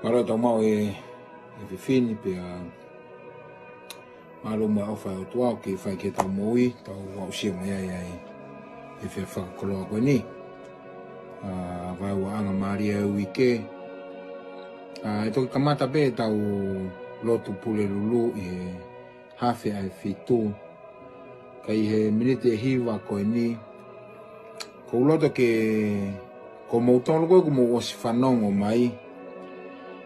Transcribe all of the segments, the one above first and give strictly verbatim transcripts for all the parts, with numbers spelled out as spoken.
Mālō e tau maʻu e, e efiafi ni pea mālō mo e ʻofa ʻa e ʻOtua ʻoku fai ki heʻetau moʻui, tau aʻusia mai ai ʻa e efiafi fakakoloa ko eni. ʻA, vaeuaʻanga mālie ʻo e uike. ʻA, ʻe toki kamata pē ʻetau lotu pulelulu ʻi he haafe ʻa e fitu. Ka ʻi he miniti ʻe hiva ko eni, ʻoku ou loto ke, ko moutolu ko ē ʻoku mou ʻosi fanongo mai,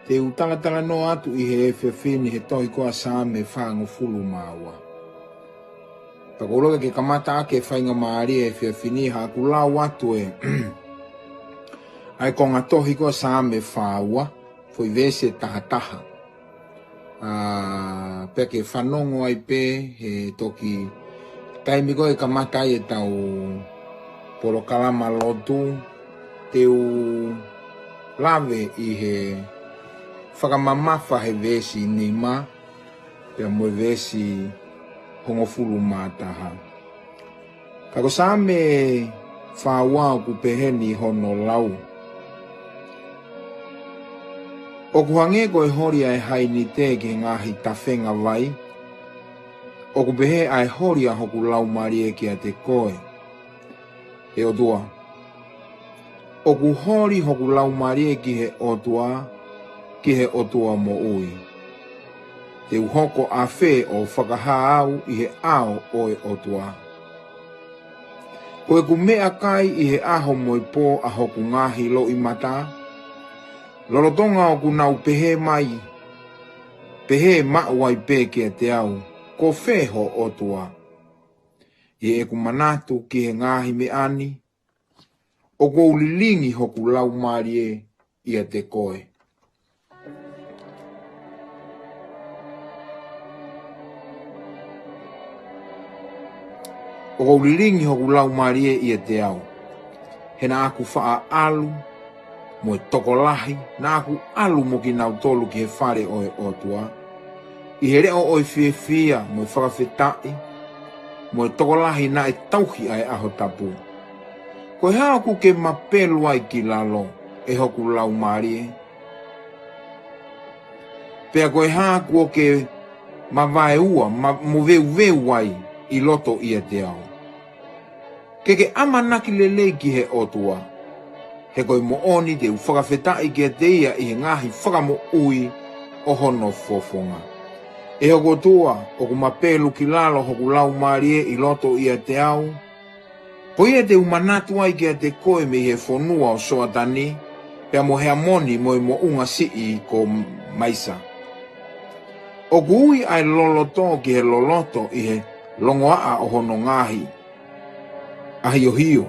te u talatalanoa atu ʻi he efiafi ni he tohi ko ia ʻa Saame fāngofulu mā ua. Pea ʻoku ou loto ke kamata ʻaki e faingamālie ʻo e efiafi ni haʻaku lau atu e, ʻa e konga tohi ko ia ʻa Saame fā ua, foʻi veesi ʻe taha taha. ʻA, pea ke fanongo ai pē he toki taimi ko ē ʻe kamata ai ʻetau polokalama lotu, te u lave ʻi he fakamamafa he veesi nima, pea mo e veesi hongofulu mā taha. Ka ko Saame fā ua ʻoku pehē ni hono lau: ʻOku hangē ko e holi ʻa e hainite ki he ngaahi tafenga vai, ʻoku pehē ʻa e holi ʻa hoku laumālie kiate koe, ʻe ʻOtua. ʻOku holi hoku laumālie ki he ʻOtua, ki he ʻOtua moʻui. Te u hoko ʻafē ʻo fakahā au ʻi he ʻao ʻo e ʻOtua? Ko ʻeku meʻakai ʻi he ʻaho mo e pō ʻa hoku ngaahi loʻimata, lolotonga ʻoku nau pehē mai, pehē maʻu ai pē kiate au, Ko fē ho ʻOtua? ʻI heʻeku manatu ki he ngaahi meʻa ni, ʻoku ou lilingi hoku laumālie ʻiate koe. ʻOku ou lilingi hoku laumālie ʻiate au, he naʻa ku faʻa ʻalu mo e tokolahi, naʻa ku ʻalu mo kinautolu ki he fale ʻo e ʻOtua, ʻi he leʻo ʻo e fiefia mo e fakafetaʻi, mo e tokolahi naʻe tauhi ʻa e ʻaho tapu. Ko e hā ʻoku ke mapelu ai ki lalo, ʻe hoku laumālie? Pea ko e hā kuo ke mavaeua, ma-, moveuveu ai ʻi loto ʻiate au? Ke ke ʻamanaki lelei ki he ʻOtua, he ko e moʻoni te u fakafetaʻi kiate ia ʻi he ngaahi fakamoʻui ʻo hono fofonga. ʻE hoku ʻOtua, ʻoku mapelu ki lalo hoku laumālie ʻi loto ʻiate au, ko ia te u manatu ai kiate koe mei he fonua ʻo Soatani, pea mo Heamoni mo e moʻunga siʻi ko Maisa. ʻOku ui ʻa e loloto ki he loloto ʻi he longoaʻa ʻo hono ngaahi ʻahiohio.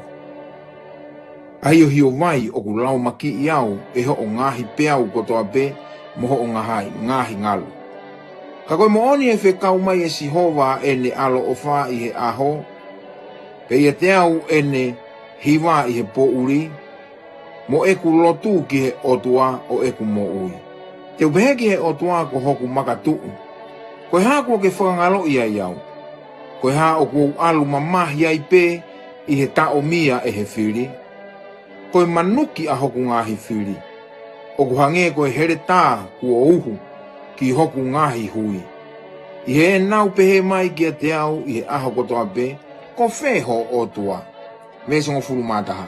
ʻAhiohio vai ʻoku laumakiʻi au ʻe hoʻo ngaahi peau kotoa pē mo hoʻo ngaahi, ngaahi ngalu. Ka ko e moʻoni ʻe fekau mai ʻe Sihova ʻene ʻaloʻofa ʻi he ʻaho, pea ʻiate au ʻene hiva ʻi he poʻuli, mo ʻeku lotu ki he ʻOtua ʻo ʻeku moʻui. Te u pehē ki he ʻOtua ko hoku makatuʻu, Ko e hā kuo ke fakangaloʻi ai au? Ko e hā ʻoku ou ʻalu mamahi ai pē ʻi he taʻomia ʻe he fili? Ko e manuki ʻa hoku ngaahi fili, ʻoku hangē ko e heletā kuo uhu ki hoku ngaahi hui, ʻi heʻenau pehē mai kiate au ʻi he ʻaho kotoa pē, Ko fē ho ʻOtua? Veesi hongofulu mā taha.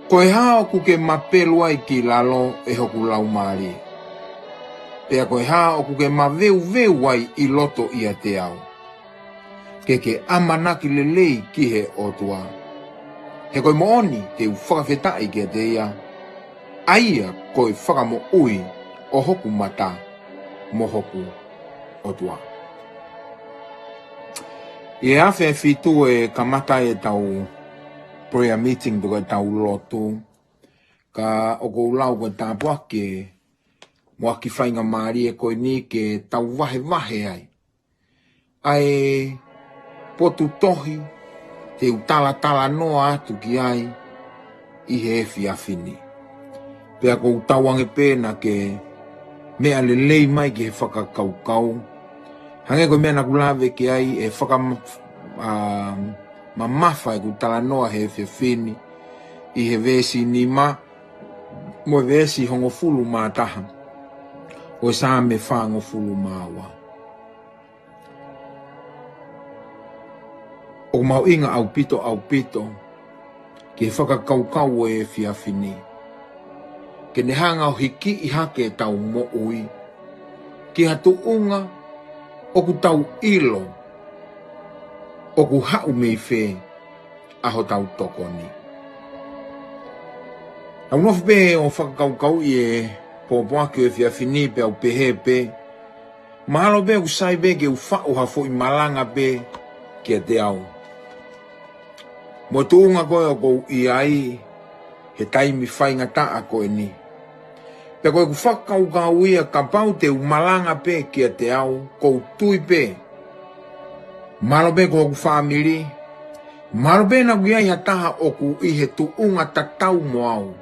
Ko e hā ʻoku ke mapelu ai ki lalo, ʻe hoku laumālie? Pea ko e hā ʻoku ke maveuveu ai ʻi loto ʻiate au? Ke ke ʻamanaki lelei ki he ʻOtua, he ko e moʻoni te u fakafetaʻi kiate ia, ʻa ia ko e fakamoʻui ʻo hoku mata mo hoku ʻOtua. ʻI he afe fitu ʻe kamata ʻetau prayer meeting pe ko ʻetau lotu, ka ʻoku ou lau ko e tāpuaki mo e kiʻi faingamālie ko eni ke tau vahevahe ai ʻa e potu tohi te u talatalanoa atu ki ai ʻi he efiafi ni. Pea ʻoku ou tauange pē naʻa ke meʻa lelei mai ki he fakakaukau. Hangē ko e meʻa naʻa ku lave ki ai, ʻe fakam-, ʻa, mamafa ʻeku talanoa he efiafi ni ʻi he veesi nima, mo e veesi hongofulu mā taha ʻo e Saame fāngofulu mā ua. ʻOku mahuʻinga ʻaupito, ʻaupito ki he fakakaukau ʻo e efiafi ni, ke ne hanga ʻo hikiʻi hake ʻetau moʻui ki ha tuʻunga ʻoku tau ʻilo ʻoku haʻu mei fē ʻa hotau tokoni. Tau nofo pē ʻo fakakaukauʻi e pōpoaki ʻo e efiafi ni, pea u pehē pē, mahalo pē ʻoku sai pē ke u faʻu ha foʻi malanga pē kiate au mo e tuʻunga ko ē ʻoku ou ʻi ai he taimi faingataʻa ko eni. Pea ko ʻeku fakakaukau ia, kapau te u malanga pē kiate au, ʻoku ou tui pē, mahalo pē ko hoku fāmili, mahalo pē naʻa ʻoku ʻi ai ha taha ʻoku ʻi he tuʻunga tatau mo au,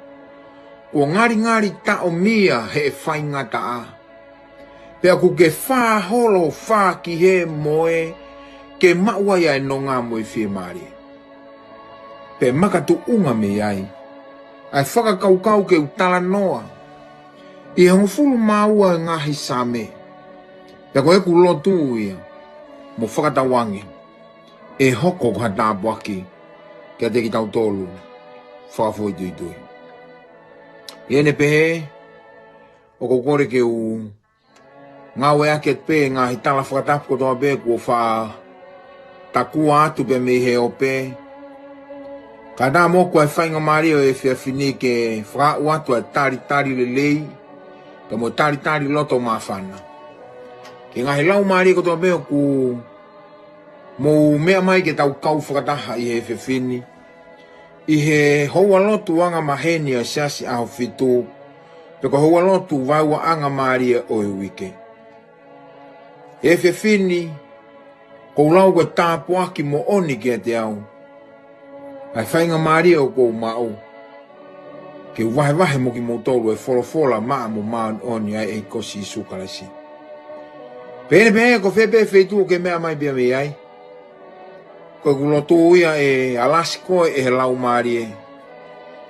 kuo ngalingali taʻomia he faingataʻa, pea ʻoku ke fā holo, fā ki hē mo ē ke maʻu ai ʻa e nonga mo e fiemālie. Pea makatuʻunga mei ai ʻa e fakakaukau ke u talanoa ʻi he hongofulu mā ua e ngaahi Saame. Pea ko ʻeku lotu ia mo fakatauange ʻe hoko ko ha tāpuaki kiate kitautolu fakafoʻituitui. ʻI heʻene pehē, ʻoku ou kole ke u ngāueʻaki atu pē ngaahi tala fakatapu kotoa pē kuo faʻa takua atu pē mei he ope. Kae ʻatā moʻoku ʻa e faingamālie ʻo e efiafi ni ke fakaaʻu atu ʻa e talitali lelei pea mo e talitali loto māfana ki he ngaahi laumālie kotoa pē ʻoku mou meʻa mai ke tau kau fakataha ʻi he efiafi ni ʻi he houa lotu angamaheni ʻa e Siasi ʻAho Fitu, pe ko e houa lotu vaeuaʻanga mālie ʻo e uike. He efiafi ni, ʻoku ou lau ko e tāpuaki moʻoni kiate au ʻa e faingamālie ʻoku ou maʻu ke u vahevahe mo kimoutolu e folofola maʻa mo māʻoniʻoni ʻa e ʻEiki ko Sīsū Kalaisi. Pea ʻi heʻene pehē, ko fē pē feituʻu ʻoku ke meʻa mai pē mei ai, ko ʻeku lotu ia ʻe alasi koe ʻe he Laumālie,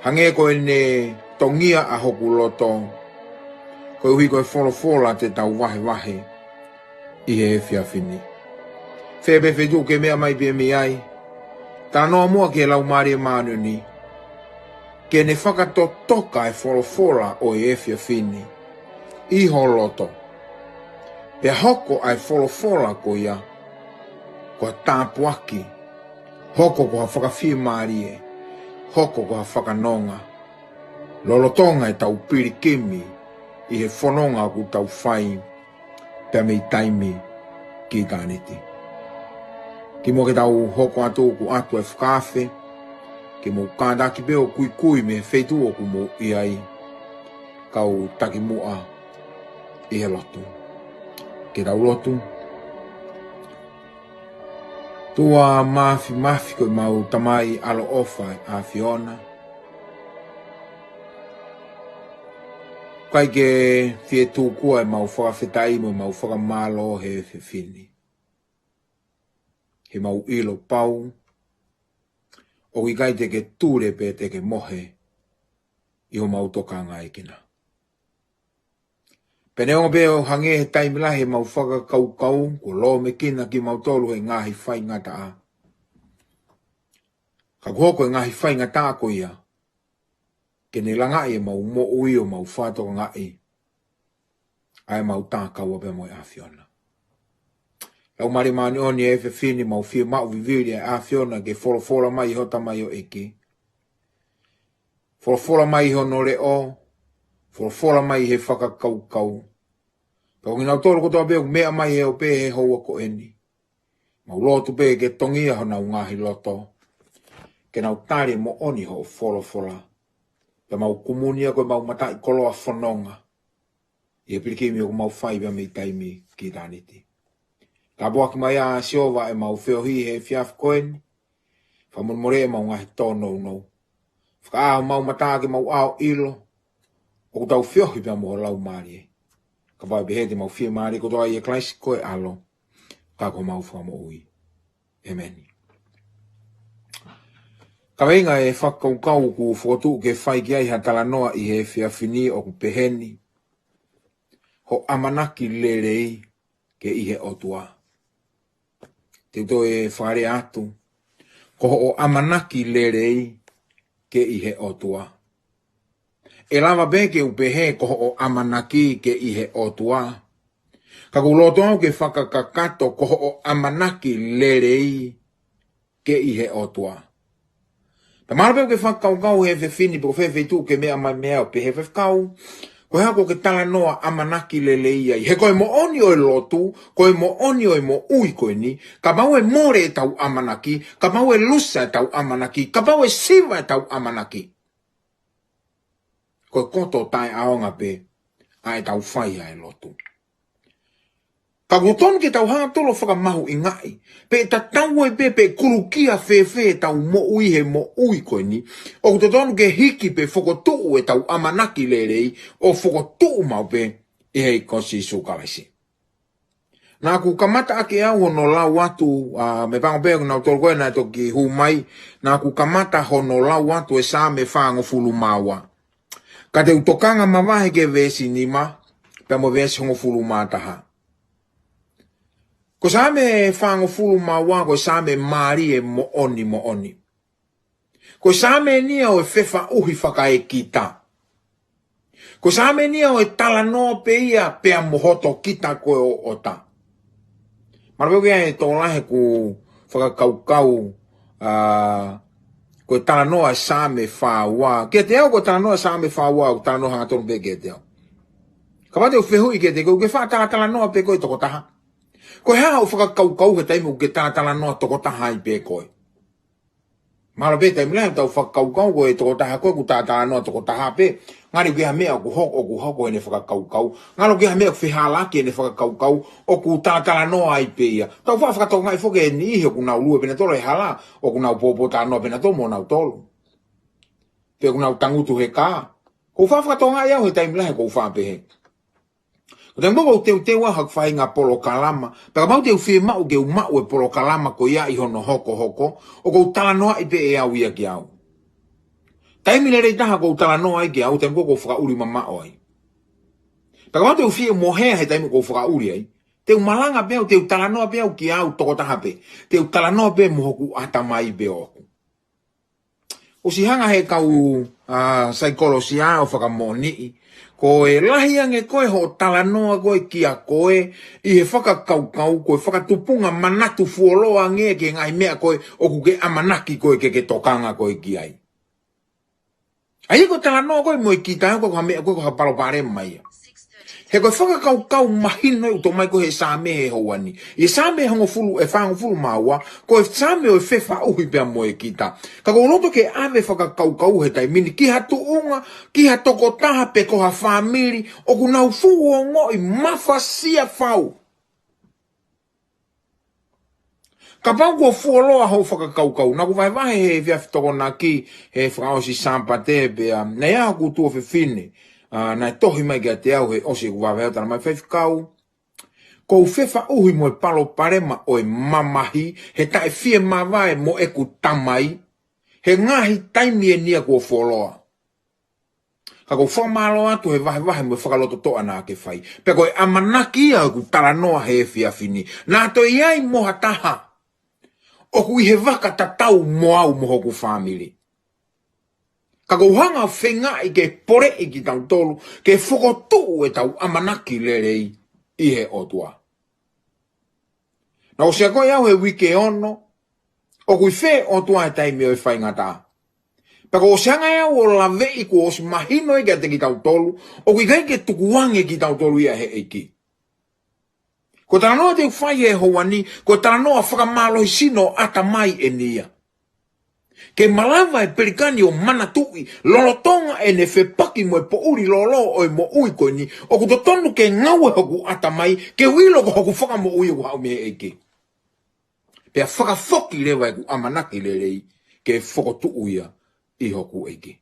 hangē ko ʻene tongia ʻa hoku loto, koeʻuhi ko e folofola te tau vahevahe ʻi he efiafi ni. Fē pē feituʻu ʻoku ke meʻa mai pē mei ai, talanoa muʻa ki he Laumālie Māʻoniʻoni ke ne fakatotoka e folofola ʻo e efiafi ni ʻi ho loto. Pea hoko ʻa e folofola ko ia ko ha tāpuaki, hoko ko ha fakafiemālie, hoko ko ha fakanonga lolotonga ʻetau pilikimi ʻi he fononga ʻoku tau fai pea mei taimi ki ʻitāniti. Kimuʻa ke tau hoko atu, ʻoku ʻoatu e fakaafe ke mou kātaki pē ʻo kuikui mei he feituʻu ʻoku mou ʻi ai, kau taki muʻa ʻi he lotu. Ke tau lotu. ʻOtua Māfimafi, ko ʻemau Tamai ʻaloʻofa ʻa e ʻAfiona, ʻikai ke fie tūkua ʻemau fakafetaʻi mo ʻemau fakamālō he efiafi ni, he ʻoku mau ʻilo pau ʻoku ʻikai te ke tule pe te ke mohe ʻi homau tokangaekina. Pea neongo pē ʻoku hangē he taimi lahi ʻemau fakakaukau kuo lōmekina kimautolu he ngaahi faingataʻa, ka kuo hoko e ngaahi faingataʻa ko ia ke ne langaʻi ʻemau moʻui ʻo mau fakatokangaʻi ʻa ʻemau takaua pea mo e ʻAfiona. Laumālie Māʻoniʻoni, he efiafi ni ʻoku mau fiemaʻu vivili ʻa e ʻAfiona ke folofola mai ʻi hota mai ʻo ʻEiki. Folofola mai ʻi hono leʻo, folofola mai ʻi he fakakaukau. Pea ko kinautolu kotoa pē ʻoku meʻa mai he ope he houa ko eni, mau lotu pē ke tongia honau ngaahi loto, ke nau tali moʻoni hoʻo folofola. Pea mau kumuni ia ko ʻemau mataʻikoloa fononga ʻi he pilikimi ʻoku mau fai pea mei taimi ki ʻitāniti. Tāpuaki mai ā Sihova ʻemau feohi he efiafi ko eni. Fakamolemole ʻemau ngaahi tōnounou. Fakaʻā homau mata ke mau ʻilo ʻoku tau feohi pea mo ho Laumālie. Kapau ʻe pehē te mau fiemālie kotoa ʻia Kalaisi ko e ʻAlo, ka ko homau Fakamoʻui. ʻĒmeni. Kaveinga e fakakaukau ʻoku fokotuʻu ke fai ki ai ha talanoa ʻi he efiafi ni ʻoku peheni: Hoʻo ʻamanaki lelei ke ʻi he ʻOtua. Te u toe fakalea atu: Ko hoʻo ʻamanaki lelei ke ʻi he ʻOtua. ʻE lava pē ke u pehē ko hoʻo ʻamanaki ke ʻi he ʻOtua, ka ʻoku ou loto au ke fakakakato ko hoʻo ʻamanaki lelei ke ʻi he ʻOtua. Pea mahalo pē ʻoku ke fakakaukau he efiafi ni pe ko fē feituʻu ʻoku ke meʻa mai mei ai ʻo pehē, Faifekau, ko e hā ʻoku ke talanoa ʻamanaki lelei ai? He ko e moʻoni ʻo e lotu, ko e moʻoni ʻo e moʻui ko eni, kapau ʻe mole ʻetau ʻamanaki, kapau ʻe lusa ʻetau ʻamanaki, kapau ʻe siva ʻetau ʻamanaki, ko e koto taʻeʻaonga pē ʻa ʻetau fai ʻa e lotu. Ka ʻoku totonu ke tau hanga tolo fakamahuʻingaʻi pe tatau ai pē pe kulukia fēfē ʻetau moʻui he moʻui ko eni, ʻoku totonu ke hiki pe fokotuʻu ʻetau ʻamanaki lelei ʻo fokotuʻu maʻu pē ʻi he ʻEiki ko Sīsū Kalaisi. Naʻa ku kamata ʻaki ʻe au hono lau atu, ʻa, mei he pango pē ʻoku nau tolu ko ē naʻe toki hū mai, naʻa ku kamata hono lau atu e Saame fāngofulu mā ua. Ka te u tokanga mavahe ki he veesi nima pea mo e veesi hongofulu mā taha. Ko e Saame fāngofulu mā ua ko e Saame mālie moʻoni moʻoni. Ko e Saame eni ia ʻo e fefaʻuhi fakaekita. Ko e Saame eni ia ʻo e talanoa pē ia pea mo hoto kita ko e ʻoʻota. Mahalo pē ʻoku ʻi ai e tokolahi ʻoku fakakaukau, ʻa, ko e talanoa e Saame fā ua. Kiate au ko e talanoa e Saame fā ua, ʻoku talanoa hangatonu pē kiate au. Kapau te u fehuʻi kiate koe, ʻoku ke faʻa talatalanoa pē koe tokotaha? Ko e hā hoʻo fakakaukau he taimi ʻoku ke talatalanoa tokotaha ai pē koe? Mahalo pē taimi lahi ʻoku tau fakakaukau ko e tokotaha ko ē ʻoku talatalanoa tokotaha pē. Ngali ʻoku ʻi ai ha meʻa ʻoku hoko, ʻoku hoko heʻene fakakaukau. Ngali ʻoku ʻi ai ha meʻa ʻoku fehālaaki heʻene fakakaukau, ʻoku talatalanoa ai pē ia. Tau faʻa fakatokangaʻi foki e niʻihi ʻoku nau lue pē nautolu he hala, ʻoku nau pōpōtalanoa pē nautolu mo nautolu. Pe ʻoku nau tangutu he kā. ʻOku ou faʻa fakatokangaʻi au he taimi lahi ʻoku ou faʻa pehē. Ko e taimi ko ē ʻoku ou teuteu au haʻaku faʻahinga polokalama, pea kapau te u fiemaʻu ke u maʻu e polokalama ko ia ʻi hono hokohoko, ʻoku ou talanoaʻi pē ʻe au ia kiate au. Taimi lelei taha ʻoku ou talanoa ai kiate au, taimi ko ē ʻoku ou fakaʻuli mamaʻo ai. Pea kapau te u fie mohea he taimi ʻoku ou fakaʻuli ai, te u malanga pē au, te u talanoa pē au kiate au tokotaha pē, te u talanoa pē mo hoku ʻatamai pē ʻoʻoku. ʻOsi hanga he kau, ʻa, saikolosia ʻo fakamoʻoniʻi, ko e lahi ange ko ē hoʻo talanoa ko ē kiate koe ʻi he fakakaukau, ko e fakatupunga manatu fuoloa ange ki he ngaahi meʻa ko ē ʻoku ke ʻamanaki ko ē ke ke tokanga ko ē ki ai. ʻA ia ko e talanoa ko ē mo e kita ko ē ko ha meʻa ko ē ko ha palopalema ia. He ko e fakakaukau mahino ʻoku tō mai ko ē he Saame he houa ni. ʻI he Saame hongofulu, e fāngofulu mā ua, ko e Saame ʻo e fefaʻuhi pea mo e kita. Ka ʻoku ou loto ke ʻave fakakaukau he taimi ni ki ha tuʻunga, ki ha tokotaha pe ko ha fāmili, ʻoku nau fuʻu ongoʻi mafasia fau. Kapau kuo fuoloa hoʻo fakakaukau, naʻa ku vahevahe he efiafi Tokonaki he fakaʻosi Sāpate pea, naʻe ʻi ai haku tuofefine, ʻa, naʻe tohi mai kiate au he ʻosi ʻeku vahevahe ʻo tala mai, Faifekau, ʻoku ou fefaʻuhi mo e palopalema ʻo e mamahi, he taʻe fiemavae mo ʻeku tamai, he ngaahi taimi eni ia kuo fuoloa. Ka ʻoku ou fakamālō atu he vahevahe mo e fakalototoʻa naʻa ke fai. Pea ko e ʻamanaki ia ʻeku talanoa he efiafi ni. Naʻa toe ʻi ai mo ha taha ʻoku ʻi he vaka tatau mo au mo hoku fāmili. Ka ʻoku ou hanga ʻo feingaʻi ke poleʻi kitautolu, ke fokotuʻu ʻetau ʻamanaki lelei ʻi he ʻOtua. Naʻe ʻosi akoʻi au he uike ono, ʻoku ʻi fē ʻOtua he taimi ʻo e faingataʻa. Pea kuo ʻosi hanga ʻe au ʻo laveʻi kuo ʻosi mahino ia kiate kitautolu, ʻoku ʻikai ke tukuange kitautolu ia ʻe he ʻEiki. Ko e talanoa te u fai he houa ni, ko e talanoa fakamālohisino ʻatamai eni ia. Ke malava e pelikani ʻo manatuʻi, lolotonga ʻene fepaki mo e poʻuli lōlō ʻo e moʻui ko eni, ʻoku totonu ke ngaue hoku ʻatamai, ke u ʻilo ko hoku fakamoʻui ʻoku haʻu mei he ʻEiki. Pea fakafoki leva ʻeku ʻamanaki lelei ke fokotuʻu ia ʻi hoku ʻEiki.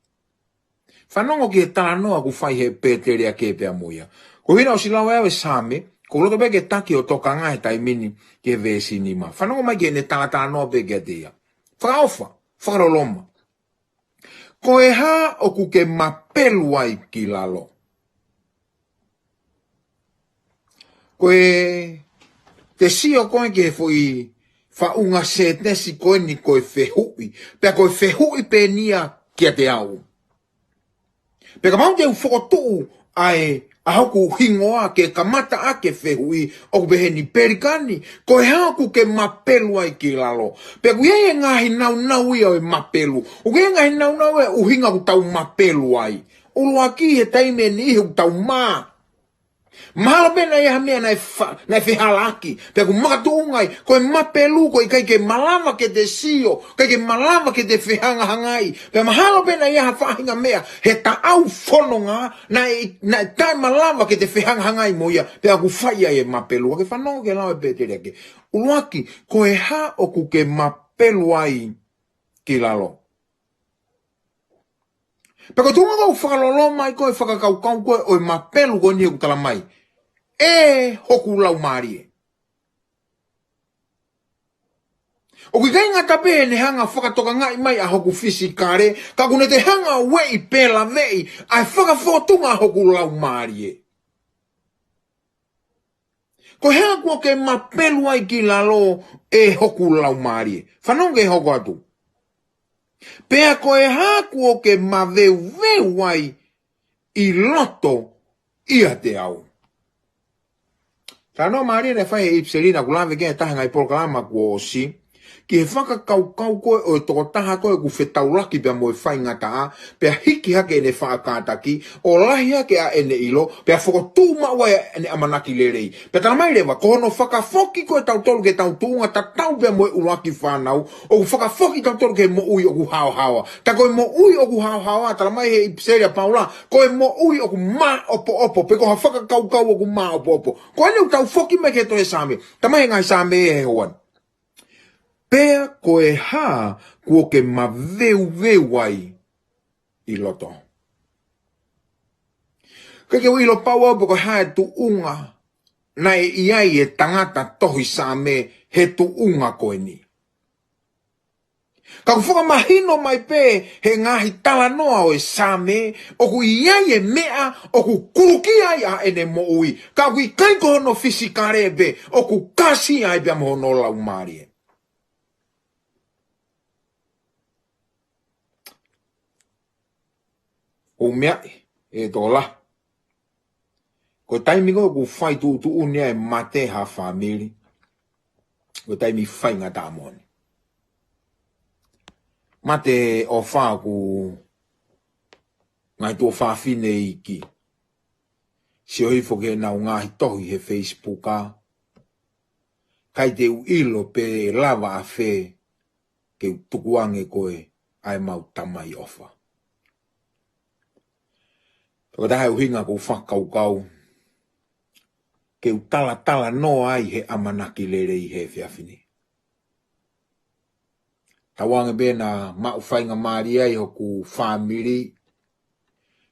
Fanongo ki he talanoa ʻoku fai he Pēteli ʻa kē pea mo ia. Ko e ʻuhinga ʻosi lau ʻe au e Saame, ʻoku ou loto pē ke taki ʻo tokanga he taimi ni ki he veesi nima. Fanongo mai ki heʻene talatalanoa pē kiate ia. Fakaʻofa, fakaloloma. Ko e hā ʻoku ke mapelu ai ki lalo? Ko e, te sio ko ē ki he foʻi faʻunga sētesi ko eni ko e fehuʻi. Pea ko e fehuʻi pē eni ia kiate au. Pea kapau te u fokotuʻu ʻa e, ʻa hoku hingoa ke kamata ʻaki e fehuʻi, ʻoku pehē ni: Pelikani, ko e hā ʻoku ke mapelu ai ki lalo? Pea ʻoku ʻi ai e ngaahi naunau ia ʻo e mapelu. ʻOku ʻi ai e ngaahi naunau e ʻuhinga ʻoku tau mapelu ai. ʻUluaki, he taimi ʻe niʻihi ʻoku tau mā. Mahalo pē naʻe ʻi ai ha meʻa naʻe fa-, naʻe fehalaaki. Pea ʻoku makatuʻunga ai, ko e mapelu ko e ʻikai ke malava ke te sio, ʻikai ke malava ke te fehangahangai. Pea mahalo pē naʻe ʻi ai ha faʻahinga meʻa he taʻau fononga, naʻe, naʻe taʻemalava ke te fehangahangai mo ia. Pea ʻoku fai ai e mapelu. Ka ke fanongo ki he lau ʻa e pēteliake. ʻUluaki, ko e hā ʻoku ke mapelu ai ki lalo? Pea ko e tuʻunga ʻoku fakaloloma ai ko ē e fakakaukau ko ē ʻo e mapelu ko eni ʻoku talamai: ʻE hoku laumālie. ʻOku ʻikai ngata pē heʻene hanga ʻo fakatokangaʻi mai ʻa hoku fisikale, ka ʻoku ne toe hanga ʻo ueʻi pē laveʻi ʻa e fakafōtunga ʻa hoku laumālie. Ko e hā kuo ke mapelu ai ki lalo, ʻe hoku laumālie? Fanongo ki he hoko atu. Pea ko e hā kuo ke maveuveu ai ʻi loto ʻiate au? Talanoa mālie naʻe fai ʻe he ʻipiseli naʻa ku lave ki ai he taha e ngaahi polokalama kuo ʻosi, ki he fakakaukau ko ē ʻo e tokotaha ko ē ʻoku fetaulaki pea mo e faingataʻa, pea hiki hake ʻene faʻa kātaki, ʻo lahi hake ʻa ʻene ʻilo, pea fokotuʻu maʻu ai ʻene ʻamanaki lelei. Pea talamai leva, ko hono fakafoki ko ē ʻo tautolu ki heʻetau tuʻunga tatau pea mo e ʻuluaki fānau, ʻoku fakafoki tautolu ki he moʻui ʻoku haohaoa. Ka ko e moʻui ʻoku haohaoa, talamai ʻe he ʻipiseli ʻa Paula, ko e moʻui ʻoku māʻopoʻopo, pe ko ha fakakaukau ʻoku māʻopoʻopo. Ko eni ʻoku tau foki mai ki he tohi Saame, talamai ʻe he ngaahi Saame he houa ni: Pea ko e hā kuo ke maveuveu ai ʻi loto? ʻIkai ke u ʻilo pau au pe ko e hā e tuʻunga naʻe ʻi ai e tangata tohi Saame he tuʻunga ko eni. Ka ʻoku fakamahino mai pē ʻe he ngaahi talanoa ʻo e Saame, ʻoku ʻi ai e meʻa ʻoku kuluki ai ʻa ʻene moʻui. Ka ʻoku ʻikai ko hono fisikale pē, ʻoku kasi ai pea mo hono laumālie. ʻOku meaʻi, ʻe tola. Ko e taimi ko ē ʻoku fai tuʻutuʻuni ai e mate ha fāmili, ko e taimi faingataʻa moʻoni. Mate ʻofa ʻoku ngaahi tuofāfine iiki. Sio hifo ki heʻenau ngaahi tohi he Facebook ʻa, ʻikai te u ʻilo pe ʻe lava ʻa fē ke u tukuange ko ē ʻa e mau tamai ʻofa. Ko e taha e ʻuhinga ʻoku ou fakakaukau ke u talatalanoa ai he ʻamanaki lelei he efiafi ni. Tauange pē naʻa maʻu faingamālie ai hoku fāmili,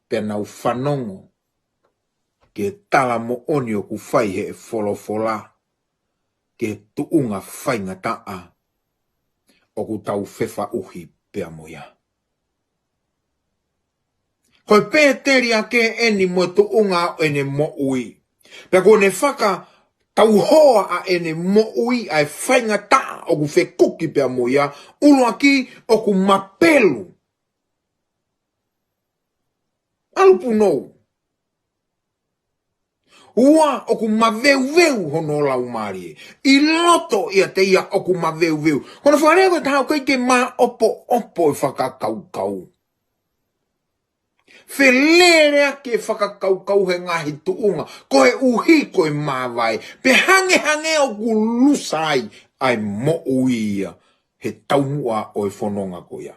pea nau fanongo ki he tala moʻoni ʻoku fai ʻe he folofola ki he tuʻunga faingataʻa ʻoku tau fefaʻuhi pea mo ia. Ko e pēteliake eni mo e tuʻunga ʻo ʻene moʻui. Pea kuo ne fakatauhoa ʻa ʻene moʻui ʻa e faingataʻa ʻoku fekuki pea mo ia, ʻuluaki ʻoku mapelu. ʻAlu punou. Ua, ʻoku maveuveu hono laumālie. ʻI loto ʻiate ia ʻoku maveuveu. Ko hono fakalea ko e taha ʻoku ʻikai ke māʻopoʻopo e fakakaukau. Feleleʻaki e fakakaukau he ngaahi tuʻunga, koeʻuhi ko e māvae. Pea hangehangē ʻoku lusa ai ʻa e moʻui ia he taumuʻa ʻo e fononga ko ia.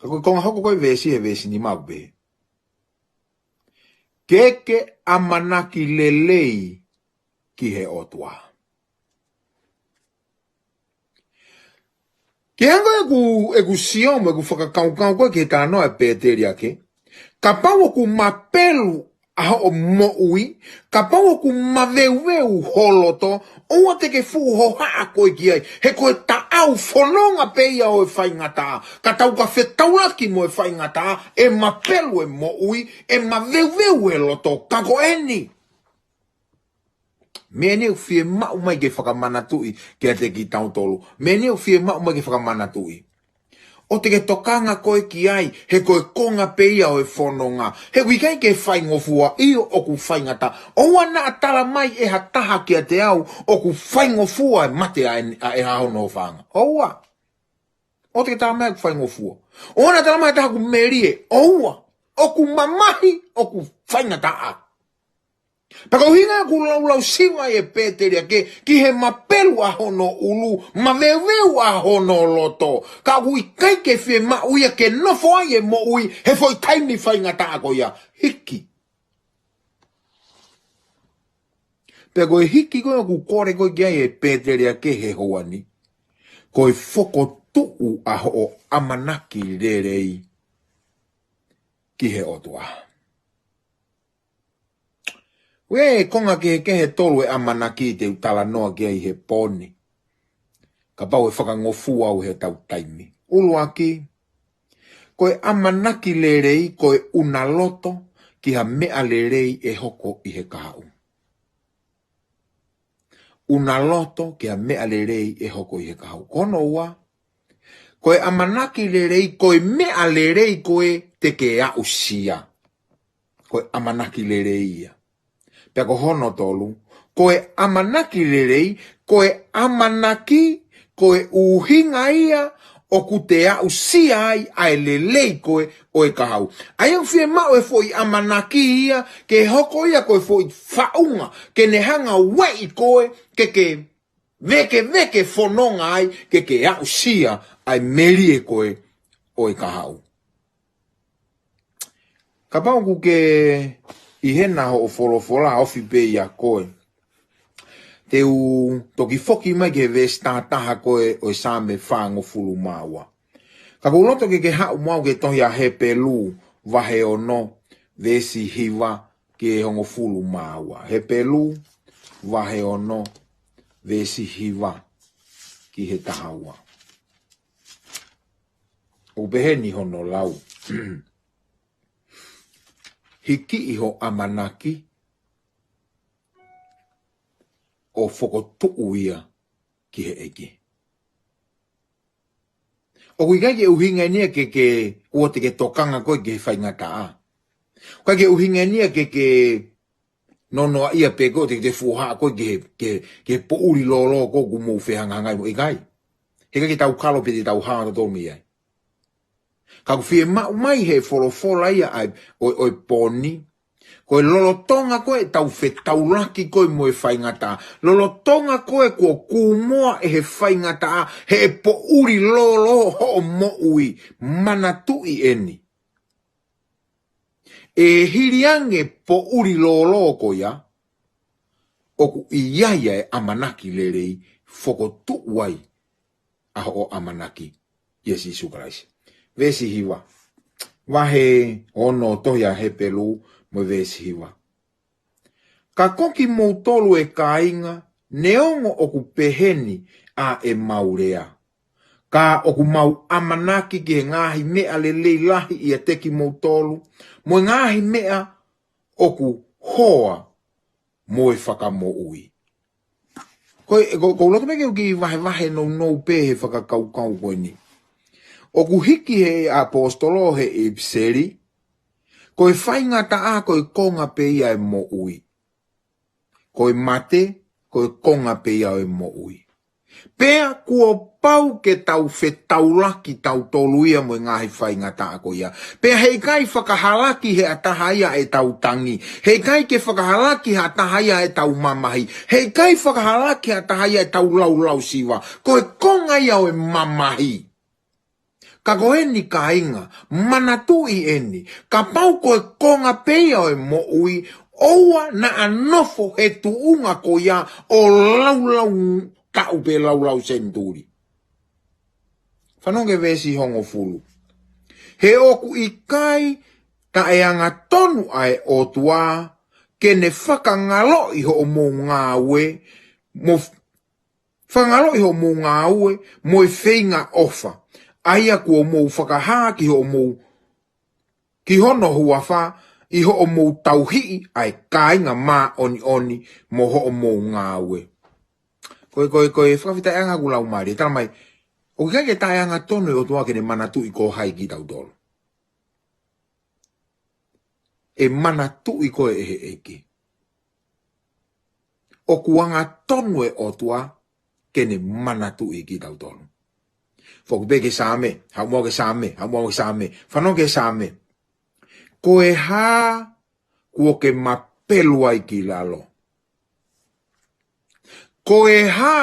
Ka ko e konga hoko ko ē veesi, he veesi nima ʻoku pehē: Ke ke ʻamanaki lelei ki he ʻOtua. Ke hanga ʻeku, ʻeku sio mo ʻeku fakakaukau ko ē ki he talanoa ʻa e pēteliake, kapau ʻoku mapelu ʻa hoʻo moʻui, kapau ʻoku maveuveu ho loto, ʻoua te ke fuʻu hohaʻa koe ki ai, he ko e taʻa ʻau fononga pē ia ʻo e faingataʻa. Ka tau ka fetaulaki mo e faingataʻa, ʻe mapelu e moʻui, ʻe maveuveu e loto, ka ko eni. Meʻa ni ʻoku fiemaʻu mai ke fakamanatuʻi kiate kitautolu. Meʻa ni ʻoku fiemaʻu mai ke fakamanatuʻi. ʻOua te ke tokanga koe ki ai, he ko e konga pē ia ʻo e fononga. He ʻoku ʻikai ke faingofua, ʻio ʻoku faingataʻa. ʻOua naʻa tala mai ʻe ha taha kiate au ʻoku faingofua e mate ʻa e, ʻa e Hahonofanga. ʻOua. ʻOua te ke tala mai ʻoku faingofua. ʻOua naʻa tala mai ʻe ha taha ʻoku melie. ʻOua. ʻOku mamahi, ʻoku faingataʻa. Pea ko e ʻuhinga ʻoku laulau siva ʻa e pēteliake ki he mapelu ʻa hono ʻulu, maveuveu ʻa hono loto. Ka ʻoku ʻikai ke fiemaʻu ia ke nofo ai e moʻui he foʻi taimi faingataʻa ko ia. Hiki. Pea ko e hiki ko ē ʻoku kole ko ē ki ai e pēteliake he houa ni, ko e fokotuʻu ʻa hoʻo ʻamanaki lelei ki he ʻOtua. ʻOku ʻi ai e konga kehekehe ʻe tolu e ʻamanaki te u talanoa ki ai he pō ni. Kapau ʻe fakangofua au he tau taimi. ʻUluaki, ko e ʻamanaki lelei, ko e ʻuna loto ki ha meʻa lelei ʻe hoko ʻi he kahaʻu. ʻUna loto ki ha meʻa lelei ʻe hoko ʻi he kahaʻu. Ko hono ua, ko e ʻamanaki lelei, ko e meʻa lelei ko ē te ke aʻusia. Ko e ʻamanaki lelei ia. Pea ko hono tolu, ko e ʻamanaki lelei, ko e ʻamanaki, ko e ʻuhinga ia ʻoku te aʻusia ai ʻa e lelei ko ē ʻo e kahaʻu. ʻA ia ʻoku fiemaʻu e foʻi ʻamanaki ia, ke hoko ia ko e foʻi faʻunga, ke ne hanga ueʻi koe, ke ke vekeveke fononga ai, ke ke aʻusia ʻa e melie ko ē ʻo e kahaʻu. Kapau ʻoku ke ʻi hena hoʻo folofola ofi pē ia ko ē. Te u toki foki mai ki he veesi taha taha ko ē ʻo e Saame fāngofulu mā ua. Ka ʻoku ou loto ke ke haʻu mo au ki he tohi ʻa Hepelū vahe ono, veesi hiva ki he hongofulu mā ua. Hepelū vahe ono, veesi hiva ki he taha ua. ʻOku pehē ni hono lau. Hikiʻi ho ʻamanaki ʻo fokotuʻu ia ki he ʻEiki. ʻOku ʻikai ke ʻuhinga eni ia ke, ke ʻoua te ke tokanga koe ki he faingataʻa. ʻOku ʻikai ke ʻuhinga eni ia ke, ke nonoa ia pē koe te, te fuohaʻa koe ki he, ki he, ki he poʻuli lōlō ko ē ʻoku mou fehangahangai mo e ʻikai. He ʻikai ke tau kalo pē te tau hanga totonu mei ai. Ka ʻoku fiemaʻu mai he folofola ia ʻa e, ʻo, ʻo e pō ni, ko e lolotonga ko ē ʻetau fetaulaki ko ē mo e faingataʻa. Lolotonga ko ē kuo kūmoa ʻe he faingataʻa, he ʻe poʻuli lōlō hoʻo moʻui, manatuʻi eni. ʻE hili ange poʻuli lōlō ko ia, ʻoku ʻi ai ʻa e ʻamanaki lelei fokotuʻu ai ʻa hoʻo ʻamanaki ʻia Sīsū Kalaisi. Veesi hiva. Vahe ono tohi ʻa Hepelū mo e veesi hiva. Ka ko kimoutolu ʻe kāinga, neongo ʻoku pehē ni ʻa ʻemau lea, ka ʻoku mau ʻamanaki ki he ngaahi meʻa lelei lahi ʻiate kimoutolu, mo e ngaahi meʻa ʻoku hoa mo e fakamoʻui. Ko e, ko, ʻoku ou loto pē ke u kiʻi vahevahe nounou pē he fakakaukau ko eni. ʻOku hiki he ʻaposetolo he ʻipiseli, ko e faingataʻa ko e konga pē ia e moʻui. Ko e mate, ko e konga pē ia ʻo e moʻui. Pea kuo pau ke tau fetaulaki tautolu ia mo e ngaahi faingataʻa ko ia. Pea heʻikai fakahalaki ʻe ha taha ia ʻetau tangi. Heʻikai ke fakahalaki ʻe ha taha ia ʻetau mamahi. Heʻikai fakahalaki ʻe ha taha ia ʻetau laulau siva. Ko e konga ia ʻo e mamahi. Ka ko eni kāinga, manatuʻi eni, kapau ko e konga pē ia ʻo e moʻui, ʻoua naʻa nofo he tuʻunga ko ia ʻo laulau taʻu pe laulau senituli. Fanongo ki he veesi hongofulu. He ʻoku ʻikai taʻeangatonu ʻa e ʻOtua, ke ne fakangaloʻi hoʻomou ngāue, mo Fakangaloʻi hoʻomou ngāue mo e feinga ʻofa, ʻa ia kuo mou fakahā ki hoʻomou, ki hono huafa, ʻi hoʻomou tauhiʻi ʻa e kāinga māʻoniʻoni mo hoʻomou ngāue. Ko e, ko e, ko e fakafetaʻiʻanga ʻoku lau mālie, tala mai, ʻoku ʻikai ke taʻeangatonu e ʻOtua ke ne manatuʻi ko hai kitautolu. ʻE manatuʻi koe ʻe he ʻEiki. ʻOku angatonu e ʻOtua ke ne manatuʻi kitautolu. Foki pē ki he Saame, haʻu muʻa ki he Saame, haʻu muʻa ki he Saame, fanongo ki he Saame. Ko e hā kuo ke mapelu ai ki lalo? Ko e hā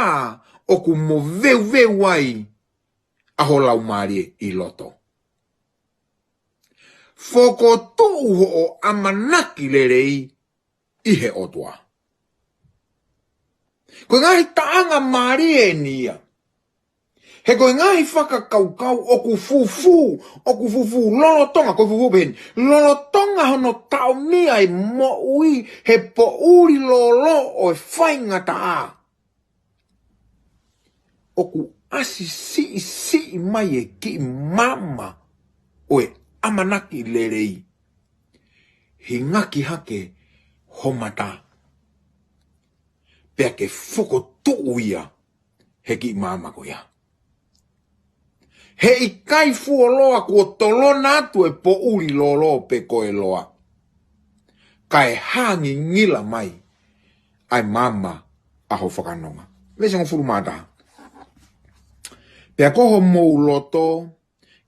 ʻoku moveuveu ai ʻa ho laumālie ʻi loto? Fokotuʻu hoʻo ʻamanaki lelei ʻi he ʻOtua. Ko e ngaahi taʻanga mālie eni ia. He ko e ngaahi fakakaukau ʻoku fufū, ʻoku fufū lolotonga, ko e fufū pē eni, lolotonga hono taʻomia e moʻui he poʻuli lōlō ʻo e faingataʻa. ʻOku ʻasi siʻisiʻi mai e kiʻi maama ʻo e ʻamanaki lelei. Hingaki hake ho mata, pea ke fokotuʻu ia he kiʻi maama ko ia. Heʻikai fuoloa kuo tolona atu e poʻuli lōlō pe ko e loa, kae hangingila mai ʻa e maama ʻa ho fakanonga. Veesi hongofulu mā taha. Pea ko homou loto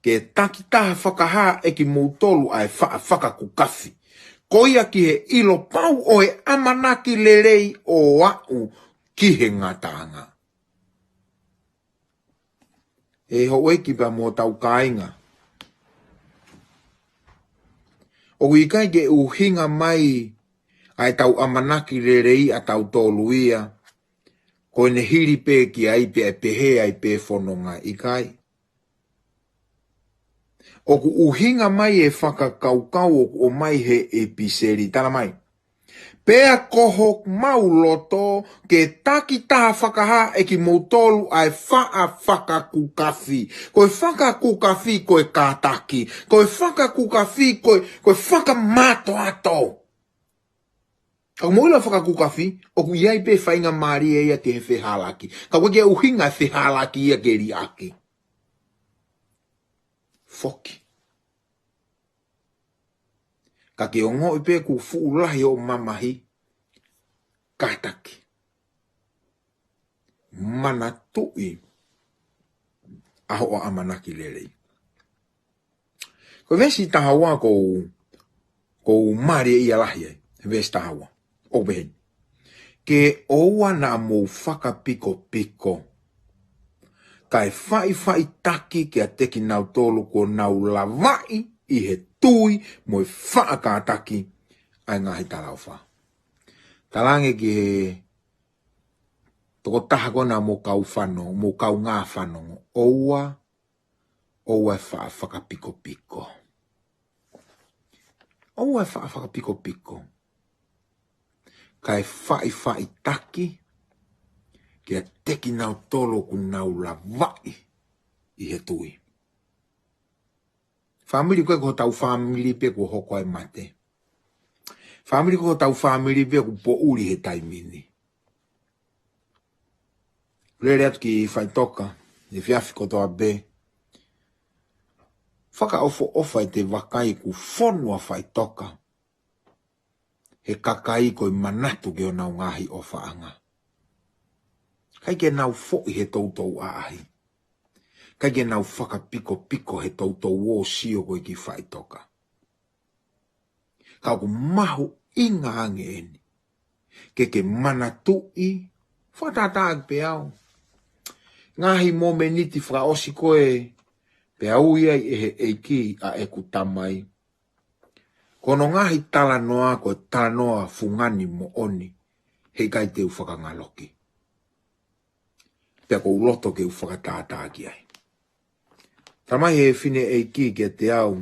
ke takitaha fakahā ʻe kimoutolu ʻa e faʻa fakakukafi, ko ia ki he ʻilo pau ʻo e ʻamanaki lelei ʻo aʻu ki he ngataʻanga. ʻE houʻeiki pea mo hotau kāinga, ʻoku ʻikai ke ʻuhinga mai ʻa ʻetau ʻamanaki lelei ʻatautolu ia ko ʻene hili pē ki ai pea ʻe pehē ai pē fononga, ʻikai. ʻOku ʻuhinga mai e fakakaukau ʻoku ʻomai he ʻipiseli, tala mai: Pea ko homau loto ke takitaha fakahā ʻe kimoutolu ʻa e faʻa fakakukafi. Ko e fakakukafi ko e kātaki. Ko e fakakukafi ko e, ko e fakamātoato. Ka ʻoku mou ʻilo e fakakukafi, ʻoku ʻi ai pē faingamālie ia ki he fehālaaki. Ka ʻoku ʻikai ke ʻuhinga e fehālaaki ia ke liʻaki. Foki. Ka ke ongoʻi pē kuo fuʻu lahi hoʻo mamahi, kātaki. Manatuʻi ʻa hoʻo ʻamanaki lelei. Ko e veesi taha ua ʻoku ou, ʻoku ou mālieʻia lahi ai, he veesi taha ua. ʻOku pehē ni: Ke ʻoua naʻa mou fakapikopiko, kae faʻifaʻitaki kiate kinautolu kuo nau lavaʻi ʻi he tui mo e faʻa kātaki ʻa e ngaahi talaʻofa. Talaange ki he tokotaha ko ē naʻa mou kau fanongo, mou kaungā fanongo: ʻOua, ʻoua ʻe faʻa fakapikopiko. ʻOua ʻe faʻa fakapikopiko, kae faʻifaʻitaki kiate kinautolu ʻoku nau lavaʻi ʻi he tui. Fāmili ko ē, ko hotau fāmili pē kuo hoko ai e mate. Fāmili ko ē, ko hotau fāmili pē ʻoku poʻuli he taimi ni. Lele atu ki faʻitoka he efiafi kotoa pē. Fakaʻofoʻofa ʻete vakai kuo fonu ʻa faʻitoka he kakai ko e manatu ki honau ngaahi ʻofaʻanga. ʻIkai ke nau foʻi he toutou ʻaʻahi. ʻIkai ke nau fakapikopiko he toutou ō ʻo sio ko ē ki faʻitoka. Ka ʻoku mahuʻinga ange eni ke ke manatuʻi, fakatātā ʻaki pē au, ngaahi momeniti fakaʻosi ko ē pea ui ai ʻe he ʻEiki ʻa ʻeku tamai. Ko hono ngaahi talanoa ko e talanoa fungani moʻoni, heʻikai te u fakangaloki. Pea ʻoku ou loto ke u fakatātā ki ai. Tala mai he fineʻeiki kiate au,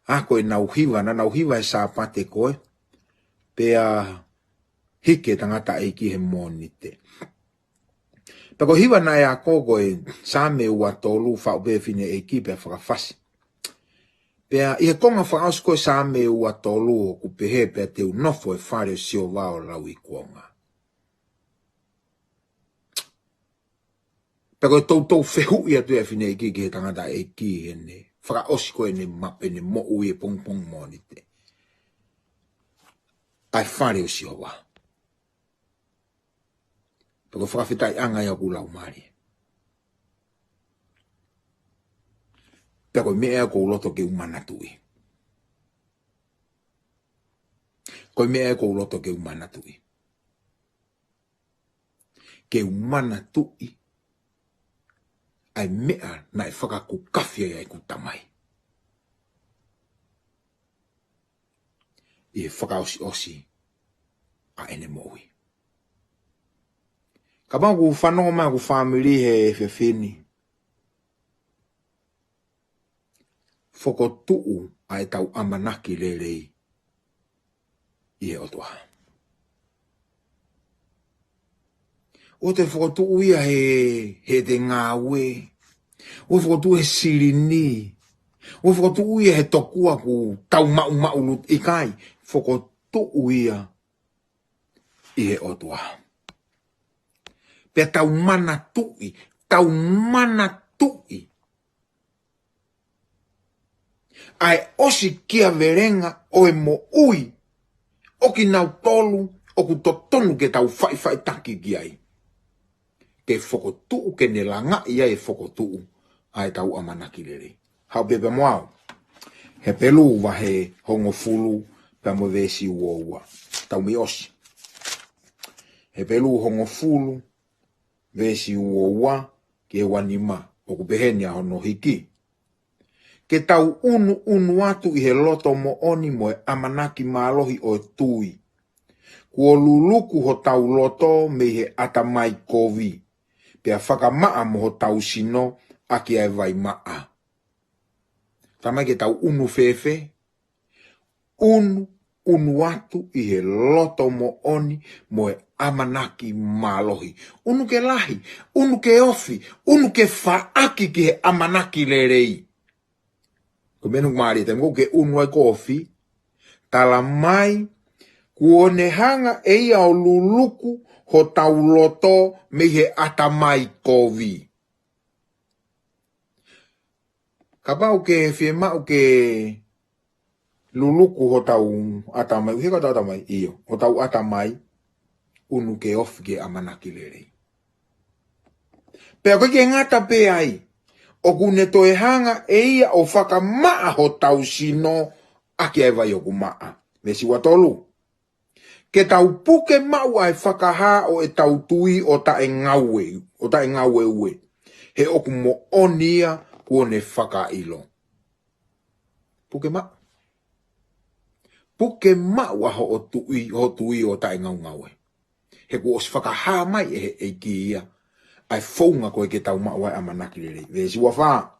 ʻa ko ʻenau hiva, naʻa nau hiva he Sāpate ko ē, pea hiki e tangataʻeiki he Mōnite. Pea ko e hiva naʻe ako ko e Saame ua tolu, faʻu pē fineʻeiki pea fakafasi. Pea ʻi he konga fakaʻosi ko e Saame ua tolu ʻoku pehē, pea te u nofo ʻi he fale ʻo Sihova ʻo lauikuonga. Pea ko e toutou fehuʻi atu ia ʻa e fineʻeiki ki he tangataʻeiki heʻene fakaʻosi ko ʻene ma-, ʻene moʻui he pongipongi Mōnite. ʻA e fale ʻo Sihova. Pea ko e fakafetaʻiʻanga ia ʻoku laumālie. Pea ko e meʻa ia ʻoku ou loto ke u manatuʻi. Ko e meʻa ia ʻoku ou loto ke u manatuʻi. Ke u manatuʻi ʻa e meʻa naʻe fakakukafi ai ʻeku tamai ʻi he fakaʻosiʻosi ʻa ʻene moʻui. Kapau ʻoku fanongo mai hoku fāmili he efiafi ni, fokotuʻu ʻa ʻetau ʻamanaki lelei ʻi he ʻOtua. ʻOua te fokotuʻu ia he, he ʻete ngāue. ʻOua fokotuʻu he silini. ʻOua fokotuʻu ia he tokua ʻoku tau maʻumaʻuluta, ʻikai. Fokotuʻu ia ʻi he ʻOtua. Pea tau manatuʻi, tau manatuʻi ʻa e ʻosikiavelenga ʻo e moʻui ʻo kinautolu ʻoku totonu ke tau faʻifaʻitaki ki ai. Ke fokotuʻu, ke ne langaʻi ai e fokotuʻu ʻa ʻetau ʻamanaki lelei. Haʻu pē pea mo au. Hepelū vahe hongofulu pea mo e veesi uo ua. Tau mei ʻosi. Hepelū hongofulu, veesi uo ua ki he ua nima, ʻoku pehē ni ʻa hono hiki. Ke tau ʻunuʻunu atu ʻi he loto moʻoni mo e ʻamanaki mālohi ʻo e tui. Kuo luluku hotau loto mei he ʻatamai kovi, pea fakamaʻa mo hotau sino ʻaki ʻa e vai maʻa. Tamai, ke tau ʻunu fēfē? ʻUnu, ʻunu atu ʻi he loto moʻoni mo e ʻamanaki mālohi. ʻUnu ke lahi, ʻunu ke ofi, ʻunu ke faʻaki ki he ʻamanaki lelei. Ko e meʻa ʻoku mālie, taimi ʻoku ke ʻunu ai ko e ofi, tala mai, kuo ne hanga ʻe ia ʻo luluku hotau loto mei he ʻatamai kovi. Kapau ʻoku ke fiemaʻu ke luluku hotau ʻatamai, ʻuhi hotau ʻatamai, ʻio, hotau ʻatamai, ʻunu ke ofi ki he ʻamanaki lelei. Pea ʻoku ʻikai ke ngata pē ai, ʻoku ne toe hanga ʻe ia ʻo fakamaʻa hotau sino ʻaki ʻa e vai ʻoku maʻa. Veesi ua tolu. Ke tau puke maʻu ʻa e fakahā ʻo ʻetau tui ʻo taʻe ngaue, ʻo taʻe ngaue ue. He ʻoku moʻoni ia kuo ne fakaʻilo. Puke maʻu. Puke maʻu ʻa hoʻo tui, hoʻo tui ʻo taʻe ngaungaue. He kuo ʻosi fakahā mai ʻe he ʻEiki ia ʻa e founga ko ē ke tau maʻu ai ʻa e ʻamanaki lelei. Veesi ua fā.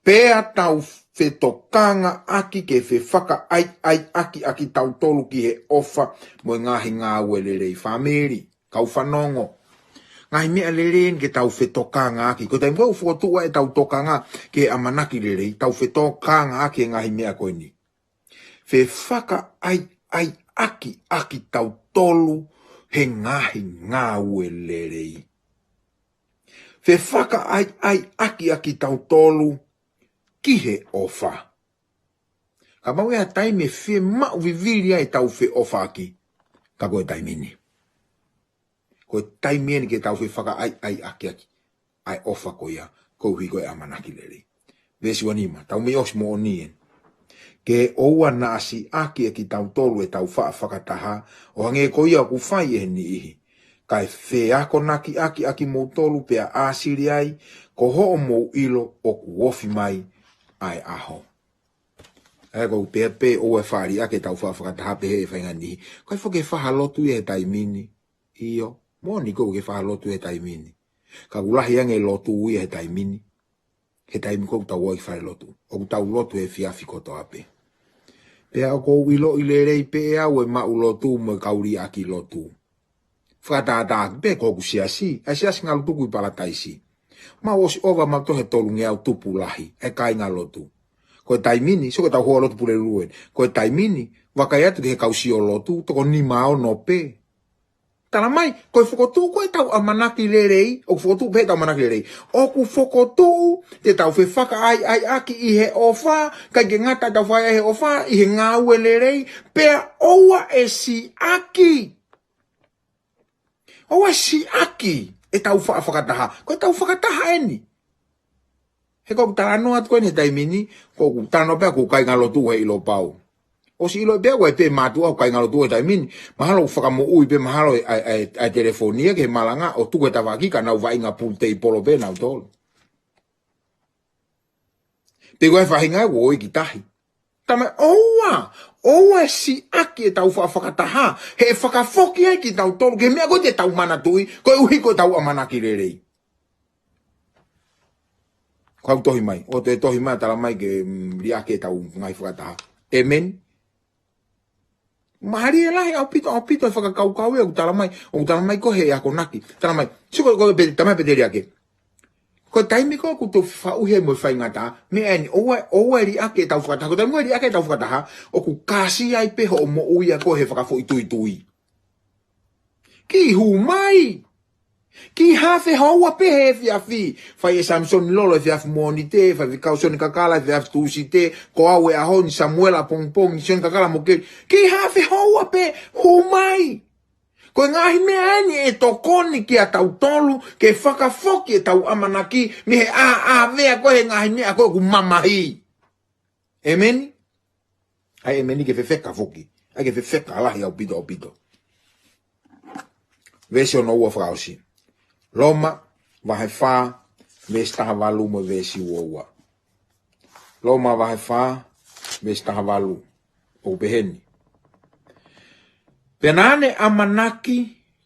Pea tau fetokangaʻaki ke fefakaʻaiʻaiʻaki ʻa kitautolu ki he ʻofa mo e ngaahi ngāue lelei. Fāmili, kau fanongo. Ngaahi meʻa lelei eni ke tau fetokangaʻaki. Ko e taimi ko ē ʻoku fokotuʻu ai ʻetau tokanga ki he ʻamanaki lelei, tau fetokangaʻaki e ngaahi meʻa ko eni. Fefakaʻaiʻaiʻaki ʻa kitautolu he ngaahi ngāue lelei. Fefakaʻaiʻaiʻaki ʻa kitautolu ki he ʻofa. Kapau ʻe ʻi ai ha taimi ʻe fiemaʻu vivili ai ʻetau feʻofaʻaki, ka ko e taimi ni. Ko e taimi eni ke tau fefakaʻaiʻaiʻaki ʻaki ʻa e ʻofa ko ia, koeʻuhi ko e ʻamanaki lelei. Veesi ua nima, tau mei ʻosi moʻoni eni. Ke ʻoua naʻa siʻaki ʻe kitautolu ʻetau faʻa fakataha, ʻo hangē ko ia ʻoku fai ʻe he niʻihi. Kae feakonakiʻaki ʻa kimoutolu pea ʻāsili ai, ko hoʻomou ʻilo ʻoku ofi mai ʻa e ʻaho. ʻA ia ʻoku ou pehē pē ʻoua ʻe fāliʻaki ʻetau faʻa fakataha pehē ʻe he faʻahinga niʻihi. ʻIkai foki ke fai ha lotu ia he taimi ni. ʻIo, moʻoni ʻoku ke fai ha lotu he taimi ni. Ka ʻoku lahi ange e lotu ia he taimi ni. He taimi ko ē ʻoku tau ō ai ki falelotu. ʻOku tau lotu he efiafi kotoa pē. Pea ʻoku ou ʻiloʻi lelei pē ʻe au e maʻu lotu mo e kau liʻaki lotu. Fakatātā pē ko hoku siasi, ʻa e siasi ngalutuku ʻi Palataisi. Mau ʻosi ʻova mautolu he tolungeau tupu lahi, ʻa e kāinga lotu. Ko e taimi ni, sio ko ʻetau hoa lotu Pulelulu eni. Ko e taimi ni, vakai atu ki he kau sio lotu, toko nima ono pē. Tala mai, ko e fokotuʻu ko ʻetau ʻamanaki lelei, ʻoku fokotuʻu pē ʻetau ʻamanaki lelei. ʻOku fokotuʻu, te tau fefakaʻaiʻaiʻaki ʻi he ʻofa, ʻikai ke ngata ʻetau fai ʻi he ʻofa, ʻi he ngāue lelei, pea ʻoua ʻe siʻaki. ʻOua ʻe siʻaki ʻetau faʻa fakataha. Ko ʻetau fakataha eni. He ko ʻeku talanoa atu ko eni he taimi ni, ko ʻeku talanoa pē ʻa ʻeku kāinga lotu he ʻilo pau. ʻOsi ʻilo pē ʻe au ʻa e pē mātuʻa ʻeku kāinga lotu he taimi ni, mahalo ʻoku fakamoʻui pē mahalo ʻa e, ʻa e, ʻa e, ʻa e telefoni ia ki he malanga ʻo tuku he tafaʻaki ka nau vaʻinga pool table pē nautolu. Pea ko e faʻahinga ʻoku ʻi ai ki tahi. Tala mai ʻoua, ʻoua ʻe siʻaki ʻetau faʻa fakataha, he ʻe fakafoki ai kitautolu, ki he meʻa ko ē te tau manatuʻi, koeʻuhi ko ʻetau ʻamanaki lelei. Ko au tohi mai, ʻoua te tohi mai, tala mai ke, mm, liʻaki ʻetau ngaahi fakataha. ʻĒmeni. Mālie lahi ʻaupito, ʻaupito e fakakaukau ia, ʻoku tala mai, ʻoku tala mai ko e akonaki. Tala mai, sio ko e, ko e pe-, tala mai pē te liʻaki. Ko e taimi ko ē ʻoku tau faʻu he mo e faingataʻa, meʻa eni, ʻoua, ʻoua ʻe liʻaki ʻetau fakataha, ko e taimi ʻoku liʻaki ʻetau fakataha, ʻoku kāsia ai pē hoʻo moʻui ʻa koe he fakafoʻituitui. Ki hū mai. Ki hā fē houa pē he efiafi. Fai ʻe Samisoni Lolo efiafi Mōnite, fai ʻe Soni Kakala efiafi Tūsite, ko au he ʻaho ni Samuela pongipongi, Soni Kakala mo ke. Ki hā fē houa pē, hū mai. Ko e ngaahi meʻa eni ʻe tokoni kiate kitautolu, ke fakafoki ʻetau ʻamanaki, mei he ʻāʻāvea ko ē he ngaahi meʻa ko ē ʻoku mamahi. ʻĒmeni? ʻAi ʻēmeni ke fefeka foki. ʻAi ke fefeka lahi ʻaupito ʻaupito. Veesi hono ua fakaʻosi. Loma, vahe fā, veesi taha valu mo e veesi ua ua. Loma vahe fā, veesi taha valu. ʻOku pehē ni. Pea naʻa ne ʻamanaki,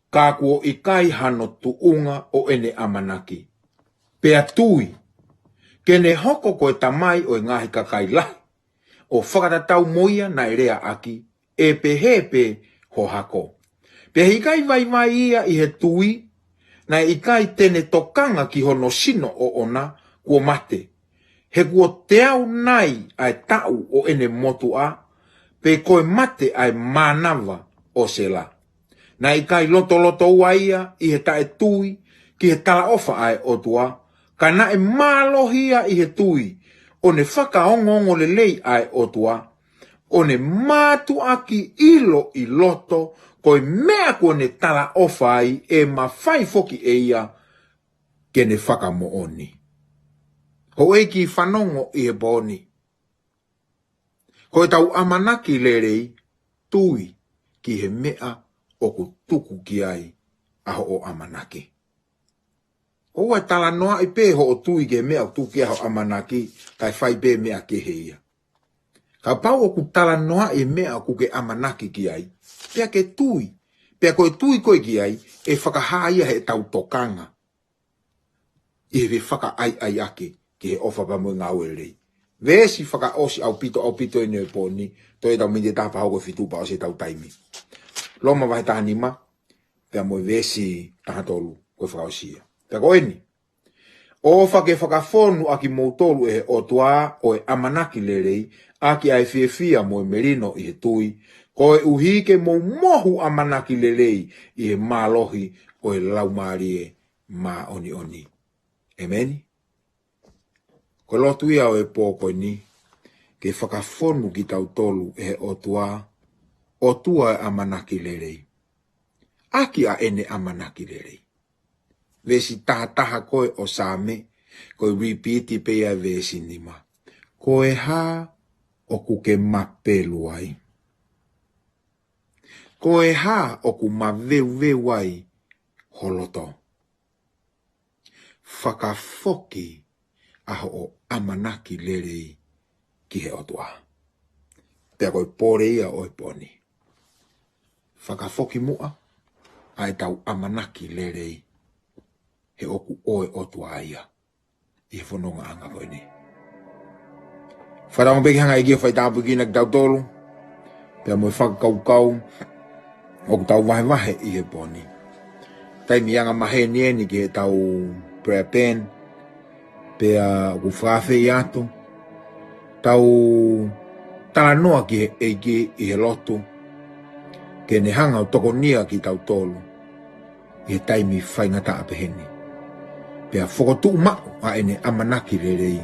ka kuo ʻikai hano tuʻunga ʻo ʻene ʻamanaki. Pea tui, ke ne hoko ko e tamai ʻo e ngaahi kakai lahi, ʻo fakatatau mo ia naʻe leaʻaki, ʻe pehē pē ho hako. Pea he ʻikai vaivai ia ʻi he tui, naʻe ʻikai te ne tokanga ki hono sino ʻoʻona kuo mate. He kuo teau nai ʻa e taʻu ʻo ʻene motuʻa, pe ko e mate ʻa e mānava ʻo Sela. Naʻe ʻikai lotoloto ua ia ʻi he taʻetui ki he talaʻofa ʻa e ʻOtua, ka naʻe mālohi ia ʻi he tui, ʻo ne fakaongoongo lelei ʻa e ʻOtua, ʻo ne mātuʻaki ʻilo ʻi loto, ko e meʻa kuo ne talaʻofa ai ʻe mafai foki ʻe ia ke ne fakamoʻoni. Houʻeiki fanongo ʻi he pō ni. Ko ʻetau ʻamanaki lelei, tui ki he meʻa ʻoku tuku ki ai ʻa hoʻo ʻamanaki. ʻOua ʻe talanoaʻi pē hoʻo tui ki he meʻa ʻoku tuku ki ai hoʻo ʻamanaki, kae fai pē meʻa kehe ia. Kapau ʻoku talanoaʻi e meʻa ʻoku ke ʻamanaki ki ai, pea ke tui. Pea ko e tui ko ē ki ai, ʻe fakahā ia heʻetau tokanga ʻi he fefakaʻaiʻaiʻaki ki he ʻofa pea mo e ngāue lelei. Veesi fakaʻosi ʻaupito, ʻaupito eni ʻo e pō ni, toe ʻetau miniti ʻe taha pea hoko e fitu pea ʻosi ʻetau taimi. Loma vahe taha nima, pea mo e veesi taha tolu, ko e fakaʻosi ia. Pea ko eni, ʻofa ke fakafonu ʻa kimoutolu ʻe he ʻOtua ʻo e ʻamanaki lelei, ʻaki ʻa e fiefia mo e melino ʻi he tui, koeʻuhi ke mou mohu ʻamanaki lelei ʻi he mālohi ʻo e Laumālie Māʻoniʻoni. ʻĒmeni. Ko e lotu ia ʻo e pō ko eni, ke fakafonu kitautolu ʻe he ʻOtua, ʻOtua ʻo e ʻamanaki lelei. ʻAki ʻa ʻene ʻamanaki lelei. Veesi taha taha ko ē ʻo Saame, ko e repeat pē ia veesi nima. Ko e hā ʻoku ke mapelu ai? Ko e hā ʻoku maveuveu ai ho loto? Fakafoki ʻa hoʻo ʻamanaki lelei ki he ʻOtua. Pea ko e pole ia ʻo e pō ni. Fakafoki muʻa ʻa ʻetau ʻamanaki lelei he ʻoku ʻo e ʻOtua ia ʻi he fonongaʻanga ko eni. Fakatauange pē ke hanga ʻe he ʻEiki ʻo faitāpuekina kitautolu. Pea mo e fakakaukau ʻoku tau vahevahe ʻi he pō ni. Taimi angamaheni eni ki heʻetau prayer pen, pea ʻoku fakafeʻiloaki atu, tau talanoa ki he ʻEiki ʻi he lotu, ke ne hanga ʻo tokonia kitautolu ʻi he taimi faingataʻa peheni. Pea fokotuʻu maʻu ʻa ʻene ʻamanaki lelei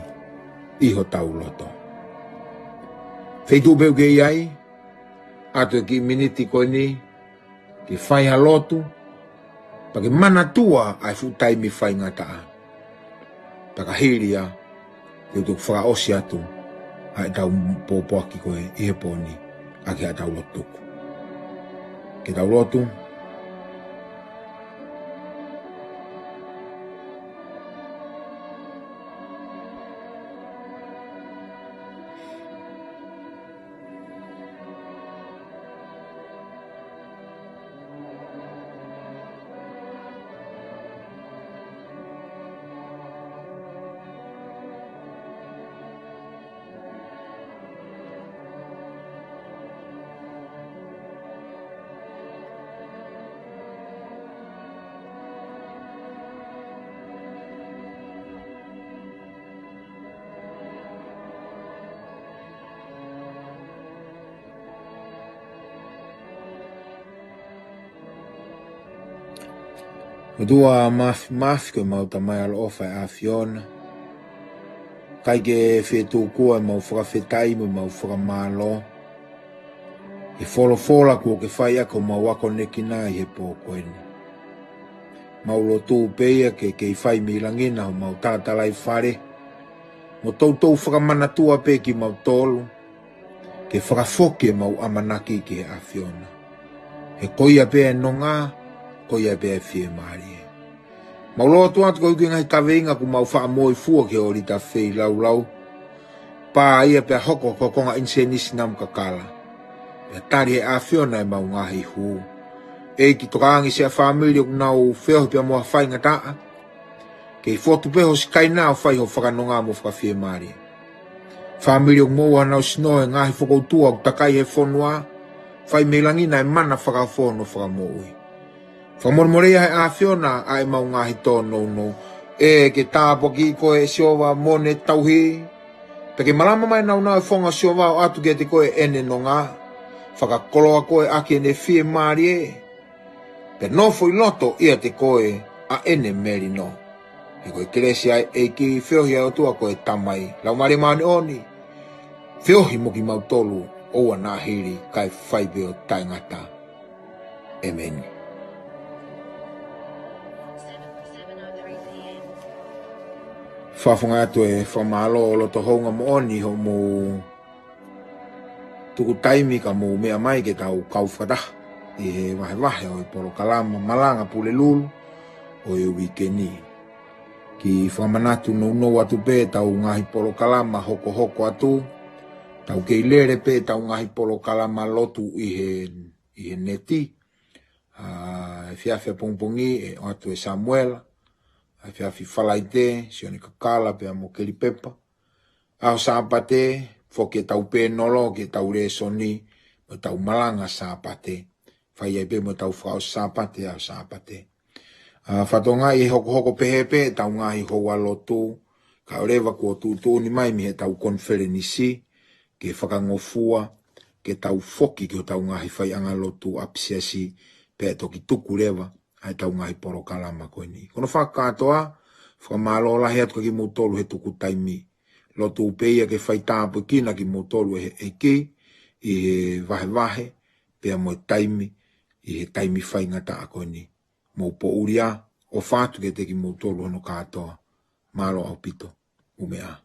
ʻi hotau loto. Feituʻu pē ʻoku ke ʻi ai, ʻoatu e kiʻi miniti ko eni, ke fai ha lotu, pea ke manatua ʻa e fuʻu taimi faingataʻa. Pea ka hili ia, te u toki fakaʻosi atu ʻa ʻetau pōpoaki ko ē ʻi he pō ni, ʻaki haʻatau lotu tuku. Ke tau lotu. ʻOtua Māfimafi, ko ʻemau Tamai ʻaloʻofa ʻa e ʻAfiona. ʻIkai ke fie tūkua ʻemau fakafetaʻi mo ʻemau fakamālō he folofola kuo ke fai ʻaki homau akonekina ʻi he pō ko eni. Mau lotu pē ia ke kei fai mei langi na homau talatalaifale, mo toutou fakamanatua pē kimautolu, ke fakafoki ʻemau ʻamanaki ki he ʻAfiona. He ko ia pē ʻa e nonga, ko ia pē ʻa e fiemālie. Mau lotu atu koeʻuhi ko e ngaahi kaveinga kuo mau faʻa moifua ki he ʻōlita feilaulau, pā ia pea hoko ko e konga ʻinisēnisi namu kakala. Pea tali ʻe he ʻAfiona ʻemau ngaahi hū. ʻEiki, tokangaʻi siʻa fāmili ʻoku nau feohi pea mo ha faingataʻa, kei fotu pē ho sikaina ʻo fai ho fakanonga mo fakafiemālie. Fāmili ʻoku moʻua honau sino he ngaahi fokoutua ʻoku takai he fonua, fai mei langi na ʻa e mana fakaofo hono fakamoʻui. Fakamolemole ia ʻe he ʻAfiona ʻa ʻemau ngaahi tōnounou. ʻEiki, tāpuakiʻi koe ʻe Sihova mo ne tauhi. Pea ke malama mai ʻa e nāunau ʻo e fofonga ʻo Sihova ʻo ʻoatu kiate koe ʻene nonga. Fakakoloa koe ʻaki ʻene fiemālie, pea nofo ʻi loto ʻiate koe ʻa ʻene melino. He ko e kelesi ʻa e ʻEiki, feohi ʻa e ʻOtua ko e Tamai, Laumālie Māʻoniʻoni, feohi mo kimautolu ʻo ʻoua naʻa hili, kae fai pē ʻo taʻengata. ʻEmeni. Fakafofonga atu e fakamālō loto houngaʻia moʻoni hoʻomou tuku taimi ka mou meʻa mai ke tau kau fakataha ʻi he vahevahe ʻo e polokalama Malanga Pulelulu ʻo e uike ni. Kiʻi fakamanatu nounou atu pē ʻetau ngaahi polokalama hokohoko atu, tau kei lele pē ʻetau ngaahi polokalama lotu ʻi he, ʻi he neti. ʻA, efiafi ʻapongipongi ʻe ʻoatu ʻe Samuela, efiafi Falaite, Sione Kakala pea mo Keli Pepa. ʻAho Sāpate, foki ʻetau pēnolo ki heʻetau lēsoni mo ʻetau malanga Sāpate. Fai ai pē mo ʻetau fakaʻosi Sāpate, ʻaho Sāpate. ʻA, fakatokangaʻi ʻe hokohoko pehē pē ʻetau ngaahi houa lotu, kae ʻoua leva kuo tuʻutuʻuni mai mei heʻetau konifelenisi, ke fakangofua, ke tau foki ki hotau ngaahi faiʻanga lotu ʻapisiasi, pea toki tuku leva ʻa ʻetau ngaahi polokalama ko eni. Ko hono fakakātoa, fakamālō lahi atu kia kimoutolu he tuku taimi. Lotu pē ia ke fai tāpuekina kimoutolu ʻe he ʻEiki, ʻi he vahevahe, pea mo e taimi, ʻi he taimi faingataʻa ko eni. Mou poʻuli ā, ʻofa atu kiate kimoutolu hono kātoa. Mālō ʻaupito, ʻumeʻa.